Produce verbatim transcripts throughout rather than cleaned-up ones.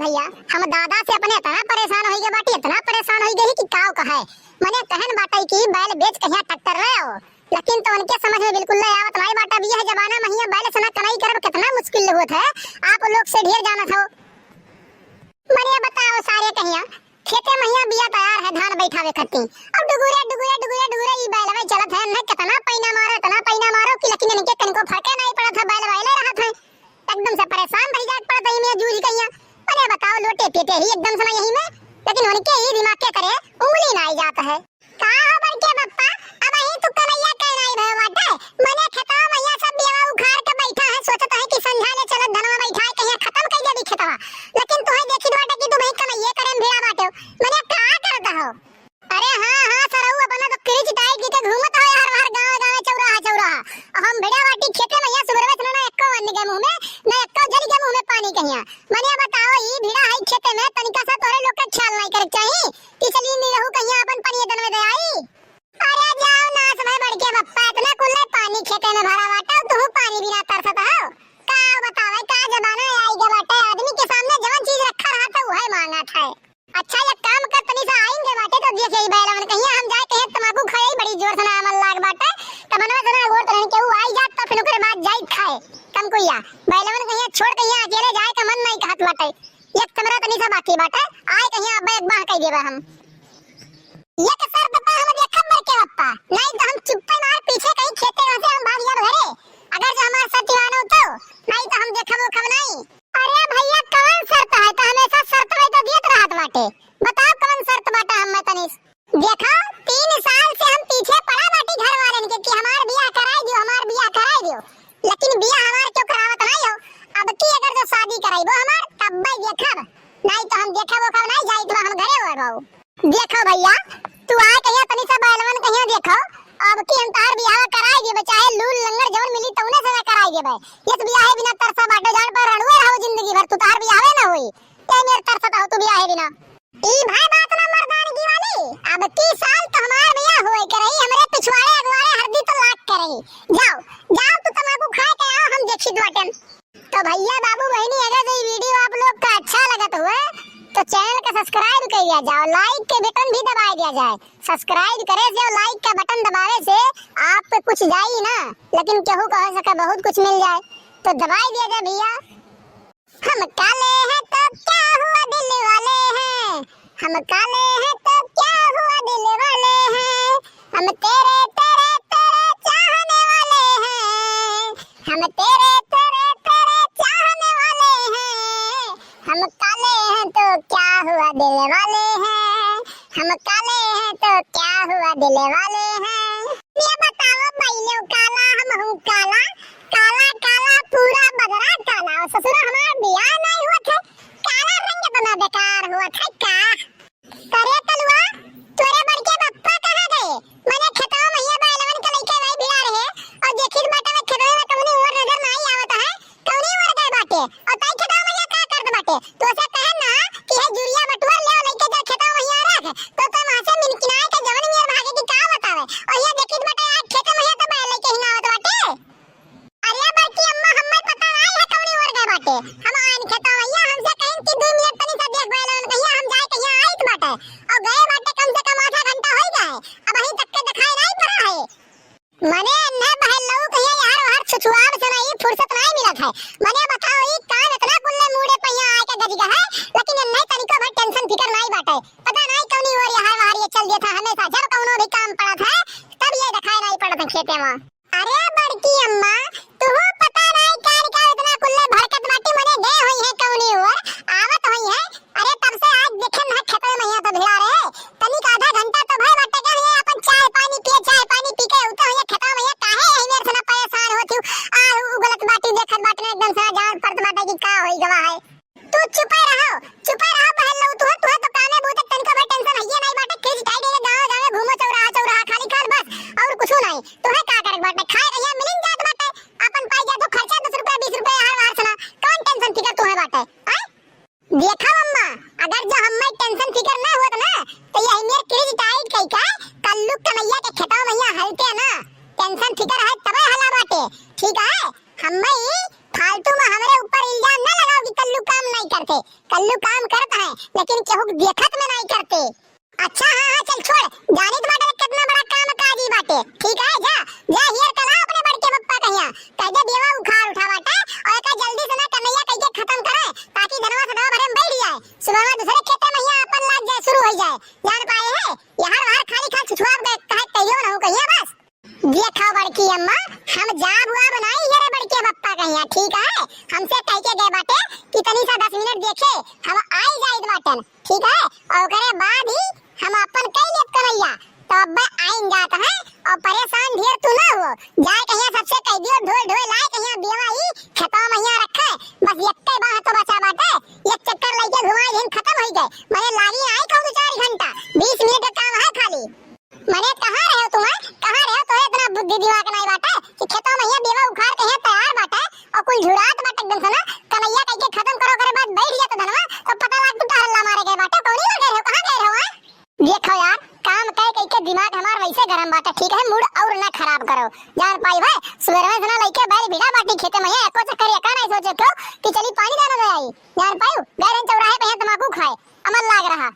भइया, हम दादा से अपने इतना परेशान होइ गए बाटी, इतना परेशान होइ गए कि काव कहे। मने कहन बाटे कि बैल बेच कहिया ट्रैक्टर ले आओ, लेकिन तो उनके समझ में बिल्कुल नहीं आवत नाई बाटा। अब यह जमाना में हिया बैल से ना कमाई करब कितना मुश्किल होत है, आप लोग से ढेर जानत हो। मने बताओ सारे कहिया, खेते में हिया बिया तैयार है धान बैठावे खातिर, अब डुगुरे डुगुरे डुगुरे डुगुरे ई बैलवे चलत है, न कितना पैना मारो, इतना पैना मारो कि लेकिन इनके कनको फर्के नहीं पड़त है, बैल बैले रहत है। एकदम से परेशान रह जाए पड़त है, मैं जूझ गइया। अरे बताओ, लोटे पेटे ही एकदम से ना यही में, लेकिन उनके ही दिमाग के करे उंगली ना आई जात है। का हो बड़के बप्पा, अब ही तू कलैया कह नहीं भय बाटे, मने खेतवा मैया सब बियावा उखाड़ के बैठा है, सोचत है कि संझा ले चलत धनवा बैठा है, कहिया खत्म कर देबी खेतवा, लेकिन तुहे देखी बाटे कि तुम ही कलैये करे में भिड़ा बाटे, मने का करत हो? अरे हाँ, हाँ, सरऊ, अपना तो किरिच टाइट जी के घूमत हो यार, हर गाँव, गाँव, चौराहा, चौराहा। और हम भिड़ा बाटी खेते में, यहाँ सुबह से ना, ना एको अन्न के मुँह में, ना एको जल के मुँह में पानी कहिया। मने बताओ, ई भिड़ा है खेते में, तनिका सा तोरे लोग के ख्याल नहीं करे के चाही कि चली नहीं रहू कहिया अपन पानी दन में दे आई। अरे जाओ नास भाई बड़के बप्पा, इतना कुल्ले पानी खेते में भरा बाटा, तू पानी बिना तरसत हो। का बतावे, का जमाना आई गया बाटे, आदमी के सामने जवन चीज रखा रहा था, वही मांगा था। अच्छा, एक काम कर, तनी सा आइन दे बाटे, तो देख यही बैलवन कहिया हम जाए, कहिया तमाकू खाए, बड़ी जोर से ना अमल लाग बाटे, तब मनवा जना गोर तरन के ऊ आई जात, तो फिर ओकरे बाद जाई खाए। कम कोइया, बैलवन कहिया छोड़, कहिया अकेले जाए का मन नहीं कहत बाटे। एक कमरा तनी सा बाकी बाटे, आए कहिया अब एक बाह कह देबा हम। एक शर्त पे हम देखब बड़के बप्पा, नहीं तो हम चुप्पे मार पीछे कहीं खेते से हम भाग जाब घरे। अगर जो हमार शर्त मानो तो, नहीं तो हम देखब ओखब नहीं। अरे भइया, कवन शर्त है? तो हमेशा शर्त में तो दियत रहत बाटे। बताओ कवन शर्त बाटे हमें तनी। देखो, तीन साल से हम पीछे पड़ा बाटी घर वालन के कि हमार बियाह कराई दियो, हमार बियाह कराई दियो, लेकिन बियाह हमार क्यों करावत नहीं हो? अब की अगर जो शादी कराइबो हमार, तब भाई देखब, नहीं तो हम देखब ओखब नहीं, जाई तो हम घरे हो बाबू। देखो भइया, तू आए कहिया तनी सा बैलवन कहिया देखो, अब की हम तहार बियाह कराई देबे, चाहे लूल लंगड़ जवन मिली तौने से कराई देबे। ये तो बियाहे बिना तरसा बाटे, जान पर रणुए रहो जिंदगी भर, तू तहार बियाहे ना होई। ते मेर तरसत हो तू बियाहे बिना। ई भाई बात ना मर्दानगी वाली, अब की साल तो हमार बियाह होए के रही, हमरे पिछवाड़े अगवाड़े हरदी तो लाग के रही। जाओ, जाओ तू तमाकू खाए के आओ, हम देखी बाटेन। तो भइया, बाबू, बहिनी, अगर जो ई video आप लोग का अच्छा लगत हुए, तो channel का subscribe कर दिया जाओ, like के button भी दबा दिया जाए। Subscribe करे से और like का button दबावे से आप पे कुछ जाई ना, लेकिन केहू कह सके बहुत कुछ मिल जाए, तो दबाई दिया जाए भइया। हम काले हैं तो क्या हुआ दिल वाले हैं, हम काले हैं तो क्या हुआ दिल वाले हैं, हम तेरे, तेरे, तेरे चाहने वाले हैं, हम तेरे, तेरे, तेरे चाहने वाले हैं, हम काले हैं तो क्या हुआ दिल वाले हैं, हम काले हैं तो क्या हुआ दिल वाले हैं। ये बताओ बइलो काला, हम हूँ काला, काला, काला, पूरा बदरा काला। और ससुरा हमार बियाह नहीं हुआ थे, काला रंग इतना बेकार हुआ था का? करे कलुआ, तोरे बड़के बप्पा कहाँ गए? मने खेतवा में ये बैलवन के लइके वही भिड़ा रहे और देखित बाटे में खेतवा में कौनी ओर नजर नहीं आवत है, कौनी ओर गए बाटे? और ताई खेतवा में ये का करत बाटे? तो से कहे ना कि है यूरिया बटुआ ले लइके जा खेतवा में यहाँ रख, तो तुम वहाँ से मिनकिनाए के जवन नियर भागे की का बतावे? और ये देखित बाटे आज खेत में ये तो बैल लइके ही ना आवत बाटे। अरे बड़की अम्मा, हम्मे पता नाई है कौनी ओर गए बाटे। हम आइन खेतवा भइया, हमसे कहिन कि दू मिनट तनी सा देख बैलन कहिया हम जाए कहिया आइत बाटे। और गए बाटे कम से कम आधा घंटा होई गए। अब अहीं तक के दिखाई नाई पड़ा है। मने अन्हे बहन लोग कहिया यार ओहर छुछुआर से नाई फुर्सत नाई मिलत है। मने बताओ ई काम इतना कुल्ले मूड़े पहिया आए के गज गए है, लेकिन अन्हे तनिको भर tension फिकर नाई बाटे। पता नाई कौनी ओर यार वार ये चल दिया था हमेशा। जब कौनो भी काम पड़त है, तब ये दिखाई नाई पड़त है खेते में। अरे बड़की अम्मा, तुहू पता नाई कान का इतना कुल्ले भड़कत बाटी, मने गए होई है कौनी ओर, आवत होई है। अरे तब से आज देखे ना खेतवे में यहाँ तो भिड़ा रहे, तनिक आधा घंटा तो भय बाटे का है अपन चाय पानी पिए, चाय पानी पी के उतर होई है खेतवा में, काहे यही मेर से ना परेशान होत हूँ। आ उगलत बाटी देखत बाटी ना एकदम से जान पड़त बाटे कि का होई गवा है। तू चुपे रहो, चुपे रहो बहन लोग, तुहे, तुहे तो कामे बूते तनिको भर tension हइये नाई बाटे, खींच उठाई के गाँव, गाँव घूमो चौराहा, चौराहा खाली खाल बस, और कुछ नाई। तुहे का करे बाटे, खाए रहिया मिलिन जात बाटे, अपन पाई जात हो खर्चा दस रुपया, बीस रुपया, हर, हर सना, कौन tension फिकर तुहे बाटे, आय? देखा अम्मा, अगर जो हम्मे tension फिकर ना होत ना, तो यही मेर credit tight कई का, कल्लू कमैया के खेतवा में यहाँ हलते ना, tension फिकर है तबे हला बाटे, ठीक है? हम्मे ई फालतू में हमरे ऊपर इल्जाम ना लगाओ कि कल्लू काम नहीं करते। कल्लू काम करत है, लेकिन केहू देखत में नाहीं करते। अच्छा, हाँ, हाँ, चल छोड़, जानित बाटे केतना बड़ा काम काजी बाटे। ठीक है, जा, जा हियर कला अपने बड़के पप्पा कहिया, कह दे बेवा उखाड़ उठा बाटे, और एका जल्दी से ना कन्हैया कह के खत्म करे, ताकि धनवा सदवा भरे में बैठ जाए। सुबह में दूसरे खेते में हिया अपन लाग जाए, शुरू हो जाए। जान पाए है, यार वार खाली खाल छुछुआ के कहे कहियो ना हो कहिया बस। देखा बड़की अम्मा, हम जाब उआब नाई हियरे बड़के पप्पा कहिया, ठीक है? हमसे कह के गए बाटे कि तनी सा दस मिनट देखे, हम आई जाइत बाटन, ठीक है? और ओकरे बाद ही हम अपन कई लेब कन्हैया, तो अब आइन जात है और परेशान ढेर तू ना हो। जाए कहिया सबसे कह दियो, ढोए ढोए लाए कहिया बेवा ई खेतवा में हिया रखे, बस यक्के बाह तो बचा बाटे, एक चक्कर लइके घुमाए दिन खत्म हो गए, मने लागी आई कहूँ दो चार घंटा, बीस मिनट का काम है खाली। मने कहाँ रहे हो तुम, हैं? कहाँ रहे हो? तोहे इतना बुद्धि दिमाग नहीं बाटे कि खेतवा में हिया बेवा उखाड़ के हिया तैयार बाटे और कुल झुरात बाटे एकदम से ना, कन्हैया कह के खत्म करो, ओकरे बाद बैठ जाते धनवा, तो पता लाग तू टहल्ला मारे गए बाटे, कौनी लगे रहे हो, कहाँ गए रहे हो, हैं? देखो यार, काम कह कह के दिमाग हमार वैसे गरम बाटे, ठीक है, मूड और ना खराब करो। जान पाई भाई, सुबह में से ना लइके बैल भिड़ा बाटी खेते में, एको चक्कर एका नहीं सोचे क्यों कि चली पानी दाना दे आई। जान पाई, गए रहन चौराहे पे यहाँ तमाकू खाए, अमल लाग रहा।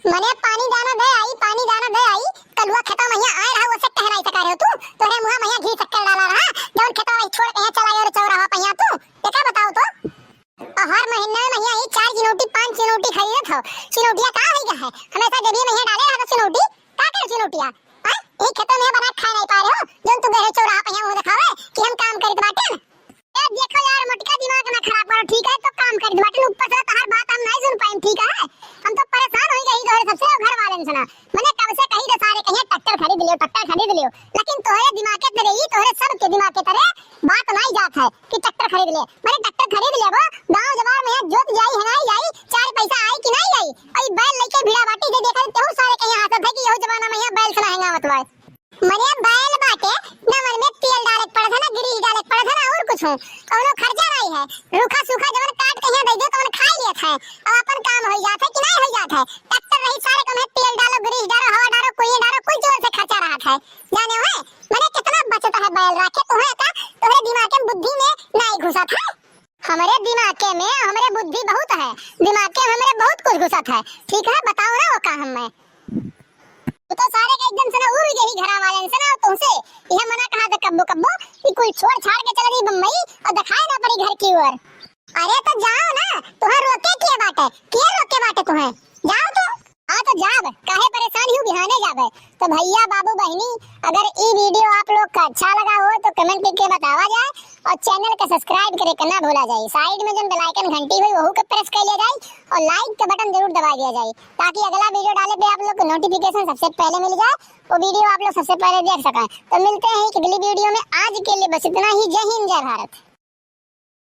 मने पानी दाना दे आई, पानी दाना दे आई, कलुआ खेतवा में यहाँ आए रहा, ओसे टहराई सका रहे हो तू, तोहरे मुँहा में यहाँ घी शक्कर डाला रहा, जौन खेतवा वही छोड़ के यहाँ चला गया रे चौराहा पे यहाँ तू, एका बताओ तो। और हर महीना में यहाँ ही चार चिनौटी, पाँच चिनौटी खरीदत हो, चिनौटिया का होई गा है, हमेशा जेबी में यहाँ डाले रहा तो चिनौटी, का करे चिनौटिया, हाँ? यही खेतवा में बना के खाए नहीं पा रहे हो, जौन तू गए रहे चौराहा पे यहाँ मुँह दिखावे कि हम काम करित बाटे। ए, देखो यार, मोटका दिमाग ना खराब करो, ठीक है? तो काम करित बाटे, ऊपर से तोहार बात हम नहीं सुन पाएम, ठीक है? हम तो परेशान हो गई तोहरे सबसे घर वाले से ना। मने कब से कही रे सारे कहिए ट्रैक्टर खरीद लियो, ट्रैक्टर खरीद लियो, लेकिन तोहरे दिमाग के तरह ही, तोहरे सब के दिमाग के तरह बात नहीं जात है कि ट्रैक्टर खरीद ले। मने ट्रैक्टर खरीद ले वो, गाँव जवार में जोत जाई, हंगाई जाई, चार पैसा आई कि नहीं आई? और बैल लेके भिड़ा बाटी जे देखा तेहू सारे कहीं हंसत है कि यहू जमाना में यहाँ बैल से ना हंगावत बा। मने बैल बाटे, नमन में तेल डाले के पड़त है ना, grease डाले के पड़त है ना, और कुछ हो, कौनो खर्चा नहीं है। रूखा सूखा जवन काट के यहाँ दे दे, तवन खाई लेत है, अब अपन काम हो जात है कि नहीं हो जात है। ट्रैक्टर रही सारे कम है, तेल डालो, grease डालो, हवा डालो, कुइयाँ डालो, कुल चीज से खर्चा रहत है। जाने हो, मने कितना बचत है बैल राखे, तुहे का, तोहरे दिमाग के बुद्धि में नहीं घुसत है। हमरे दिमाग के में हमरे बुद्धि बहुत है, दिमाग के हमरे बहुत कुछ घुसत है। ठीक है, बताओ ना वो का हम मैं। तू तो सारे के एकदम से ना उड़ गई घरा वाले से ना, तुमसे यह मना कहा था कब्बो कब्बो कि कुल छोड़ छाड़ के चल गई बम्बई और दिखाए ना पड़ी घर की ओर। अरे तो जाओ ना, तुहां रोके के बाटे, के रोके बाटे तुहां? जाओ तो। हाँ तो जाब, काहे परेशान हो, बिहाने जाबे। तो भैया बाबू बहिनी, अगर ई video आप लोग का अच्छा लगा हो तो comment करके बतावा जाए और channel का subscribe करे के ना भूला जाए। Side में जौन bell icon घंटी हुई वहू के press कर लिया जाए और like का button जरूर दबा दिया जाए, ताकि अगला video डाले पे आप लोग को notification सबसे पहले मिल जाए, वो video आप लोग सबसे पहले देख सकें। तो मिलते हैं एक अगली video में, आज के लिए बस इतना ही। जय हिंद, जय भारत।